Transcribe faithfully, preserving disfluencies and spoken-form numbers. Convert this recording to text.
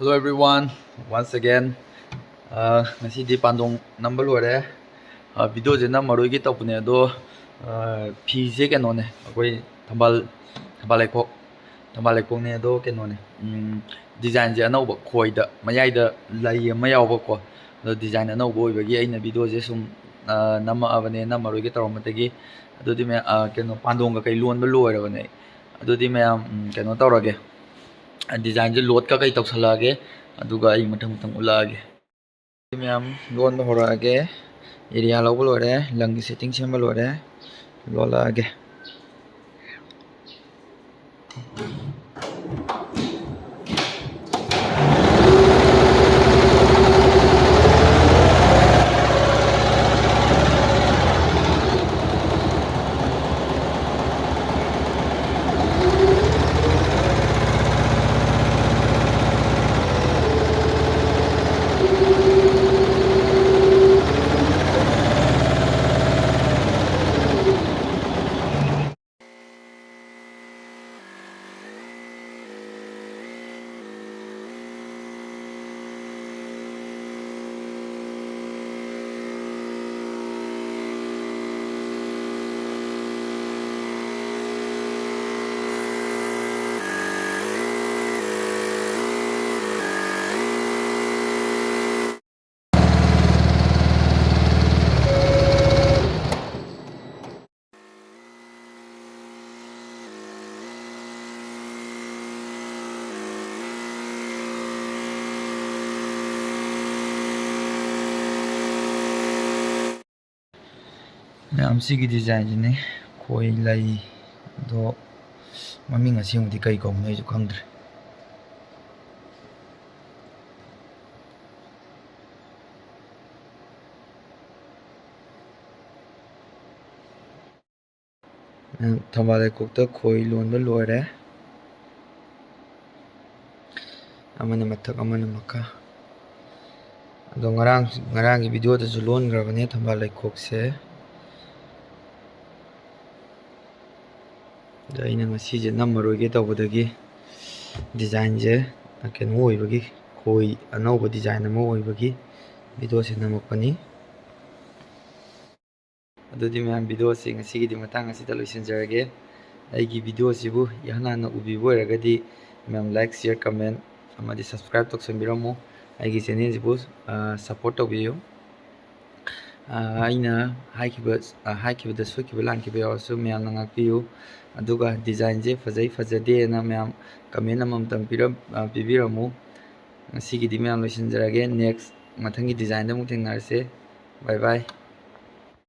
Hello everyone, once again. ꯑ, ꯉꯁꯤꯗꯤ ꯄꯥꯟꯗꯣꯡ ꯅꯝꯕ ꯂꯣꯏꯔꯦ꯫ ꯑ, videoꯁꯦ ꯅꯝꯃꯔꯣꯏꯒꯦ ꯇꯧꯕꯅꯦ, ꯑꯗꯣ, ꯑ, ꯐꯤꯁꯦ ꯀꯩꯅꯣꯅꯦ, ꯑꯩꯈꯣꯏ ꯊꯝꯕꯥꯜ, ꯊꯝꯕꯥꯜ ꯂꯩꯈꯣꯛ, ꯊꯝꯕꯥꯜ ꯂꯩꯈꯣꯛꯅꯦ꯫ ꯑꯗꯣ ꯀꯩꯅꯣꯅꯦ, ꯎꯝ, designꯁꯦ ꯑꯅꯧꯕ, ꯈꯣꯏꯗ ꯃꯌꯥꯏꯗ ꯂꯩ ꯑꯃ ꯌꯥꯎꯕꯀꯣ꯫ ꯑꯗꯣ design ꯑꯅꯧꯕ ꯑꯣꯏꯕꯒꯤ ꯑꯩꯅ videoꯁꯦ ꯁꯨꯝ, ꯑ, ꯅꯝꯃꯛꯑꯕꯅꯦ, ꯅꯝꯃꯔꯣꯏꯒꯦ ꯇꯧꯔꯝꯕꯗꯒꯤ꯫ ꯑꯗꯨꯗꯤ ꯃꯌꯥꯝ, ꯑ, ꯀꯩꯅꯣ, ꯄꯥꯟꯗꯣꯡ ꯀꯩꯀꯩ ꯂꯣꯟꯕ ꯂꯣꯏꯔꯕꯅꯦ꯫ ꯑꯗꯨꯗꯤ ꯃꯌꯥꯝ, ꯎꯝ, ꯀꯩꯅꯣ ꯇꯧꯔꯒꯦ, designꯁꯦ load ꯀꯩꯀꯩ ꯇꯧꯁꯜꯂꯛꯑꯒꯦ, ꯑꯗꯨꯒ ꯑꯩ ꯃꯊꯪ ꯃꯊꯪ ꯎꯠꯂꯛꯑꯒꯦ꯫ ꯃꯌꯥꯝ ꯂꯣꯟꯕ ꯍꯧꯔꯛꯑꯒꯦ꯫ Area ꯂꯧꯕ ꯂꯣꯏꯔꯦ, ꯂꯪꯒꯤ setting ꯁꯦꯝꯕ ꯂꯣꯏꯔꯦ, ꯂꯣꯜꯂꯛꯑꯒꯦ꯫ ꯃꯌꯥꯝ, ꯁꯤꯒꯤ designꯁꯤꯅꯤ, ꯈꯣꯏ ꯂꯩ꯫ ꯑꯗꯣ ꯃꯃꯤꯡ ꯑꯁꯦꯡꯕꯗꯤ ꯀꯩ ꯀꯧꯕꯅꯣ ꯑꯩꯁꯨ ꯈꯪꯗ꯭ꯔꯦ꯫ ꯊꯝꯕꯥꯜ ꯂꯩꯈꯣꯛꯇ ꯈꯣꯏ ꯂꯣꯟꯕ ꯂꯣꯏꯔꯦ꯫ ꯑꯃꯅ ꯃꯊꯛ, ꯑꯃꯅ ꯃꯈꯥ꯫ ꯑꯗꯣ ꯉꯔꯥꯡ, ꯉꯔꯥꯡꯒꯤ videoꯗꯁꯨ ꯂꯣꯟꯈ꯭ꯔꯕꯅꯦ ꯊꯝꯕꯥꯜ ꯂꯩꯈꯣꯛꯁꯦ꯫ ꯑꯗꯣ ꯑꯩꯅ ꯉꯁꯤꯁꯦ ꯅꯝꯃꯔꯣꯏꯒꯦ ꯇꯧꯕꯗꯒꯤ designꯁꯦ ꯀꯩꯅꯣ ꯑꯣꯏꯕꯒꯤ, ꯈꯣꯏ ꯑꯅꯧꯕ design ꯑꯃ ꯑꯣꯏꯕꯒꯤ videoꯁꯦ ꯅꯝꯃꯛꯄꯅꯤ꯫ ꯑꯗꯨꯗꯤ ꯃꯌꯥꯝ, videoꯁꯦ ꯉꯁꯤꯒꯤꯗꯤ ꯃꯇꯥꯡ ꯑꯁꯤꯗ ꯂꯣꯏꯁꯤꯟꯖꯔꯒꯦ꯫ ꯑꯩꯒꯤ videoꯁꯤꯕꯨ ꯏꯍꯥꯟ ꯍꯥꯟꯅ ꯎꯕꯤꯕ ꯑꯣꯏꯔꯒꯗꯤ ꯃꯌꯥꯝ like, share, comment ꯑꯃꯗꯤ subscribe ꯇꯧꯁꯟꯕꯤꯔꯝꯃꯨ꯫ ꯑꯩꯒꯤ channelꯁꯤꯕꯨ, ꯑ, support ꯇꯧꯕꯤꯌꯨ꯫ ꯑ, ꯑꯩꯅ ꯍꯥꯏꯈꯤꯕ, ꯑ, ꯍꯥꯏꯈꯤꯕꯗ ꯁꯣꯏꯈꯤꯕ ꯂꯥꯟꯈꯤꯕ ꯌꯥꯎꯔꯁꯨ ꯃꯌꯥꯝꯅ ꯉꯥꯛꯄꯤꯌꯨ꯫ ꯑꯗꯨꯒ designꯁꯦ ꯐꯖꯩ ꯐꯖꯗꯦꯅ ꯃꯌꯥꯝ comment ꯑꯃꯃꯝꯇꯪ ꯄꯤꯔꯝ-, ꯑ, ꯄꯤꯕꯤꯔꯝꯃꯨ꯫ ꯉꯁꯤꯒꯤꯗꯤ ꯃꯌꯥꯝ ꯂꯣꯏꯁꯤꯟꯖꯔꯒꯦ꯫ Next, ꯃꯊꯪꯒꯤ designꯗ ꯑꯃꯨꯛ ꯊꯦꯡꯅꯔꯁꯦ꯫ Bye bye꯫